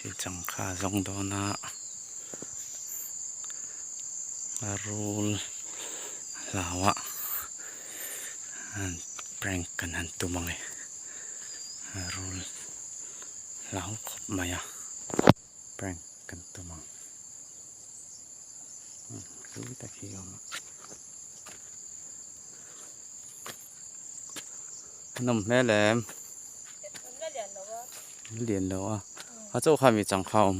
Khi changkha zawng dawn a a rul hlau a prank kan han tum ang e a rul hlau khawp mai a prank kan tum ang rul tak hi a awm a. A nawm hmel em? Lian lo a. A chauh kha mi chang kha awm.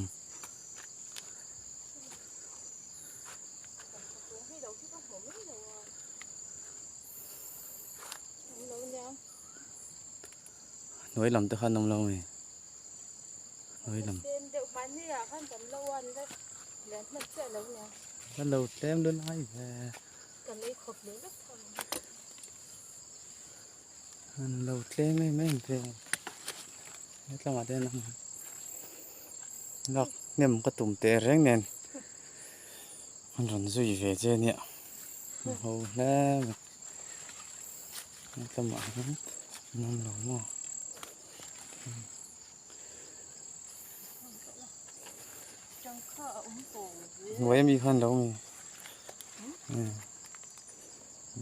Hnuai lam te kha an awm lo mi. Hnuai lam. Kan lo tlem lul ai ve. An lo tlem em em ve hetlangah te hian lak hnem ka tum teh reng nen an rawn zui ve che nia a ho hle mai hetlamah hian an awm lo maw. Hnuai ami khan lo mi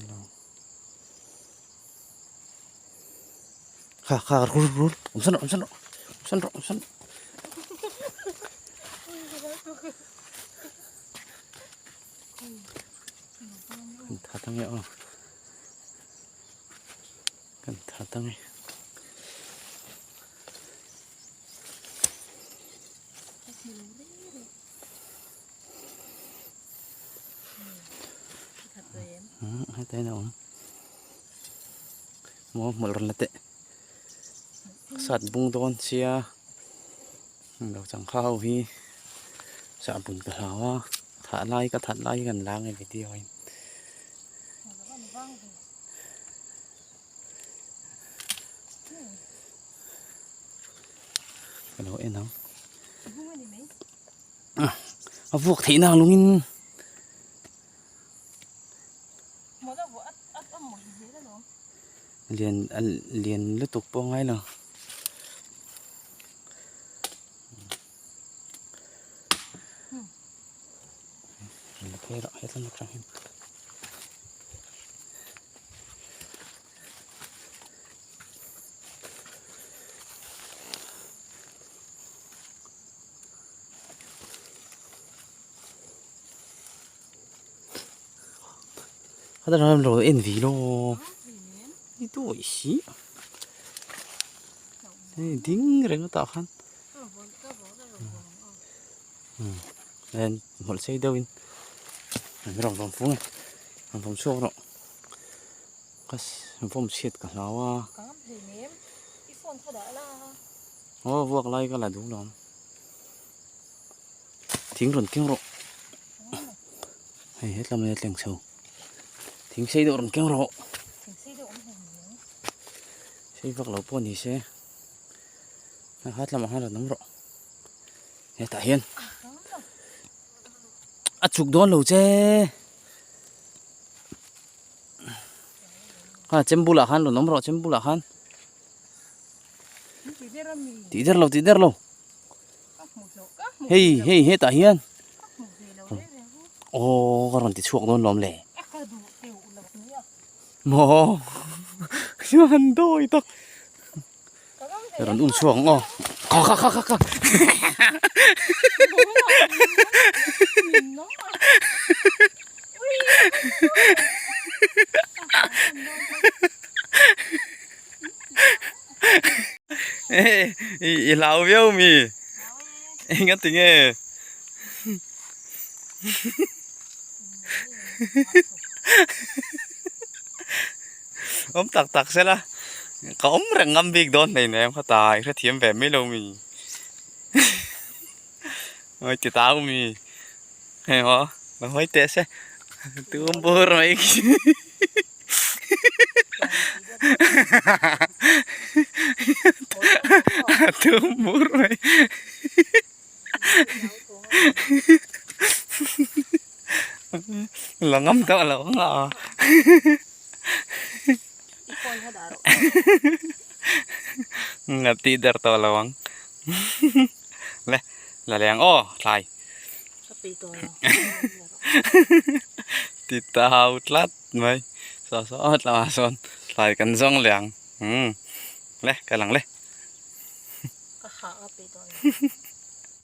lo kha kha rul rul awm san rawh awm san rawh awm san rawh awm san kan that ange aw kan that ange. Heta in a awm maw hmawlh rawn la teh sat bung dawn sia lo changkha ho hi sahbun ka hlau a thah lai ka that lai hi kan la nge video in. Ka lo en ang a vuak theih na lungin lian lian lutuk pawh ngai lo. Khata lo en vi lo i dawi si hei ding reng atah khan Nen hmawlh sei deuhin an rawn vawm fung e an vawm chhuak rawh ka vawm chhiat ka hlau a aw vuak lai ka la duh lo thing rawn keng rawh hei hetlai a tleng chho thing sei deuh rawn keng rawh sei vak lo pawh ni se a lamah khan rawn awm rawh. Hetah hian a chuk dawn lo che ha chem bulah khan rawn awm rawh chem bulah khan tih der lo tih der lo hei hei hetah hian aw ka rawn ti chhuak dawn lawm le maw han dawi tak. Rawn um chhuak ang aw. Kha kha kha kha kha. I hlau viau mi. Enga tinge. Awm tak tak sela ka awm reng ngam bik dawn hlein em kha ta i hrethiam ve mai lo mi oi ti tau mi hei maw lo hawi teh se tum bur mai khi tum bur mai. La ngam tawh lo ang a. Nga ti der tawh lo ang. Le la leng aw thlai. Ka peih tawh lo. Ti tau tlat mai. Saw saw tlangah sawn thlai kan zawng leh ang. Umm le kal ang le. Ka hah ka peih tawh lo.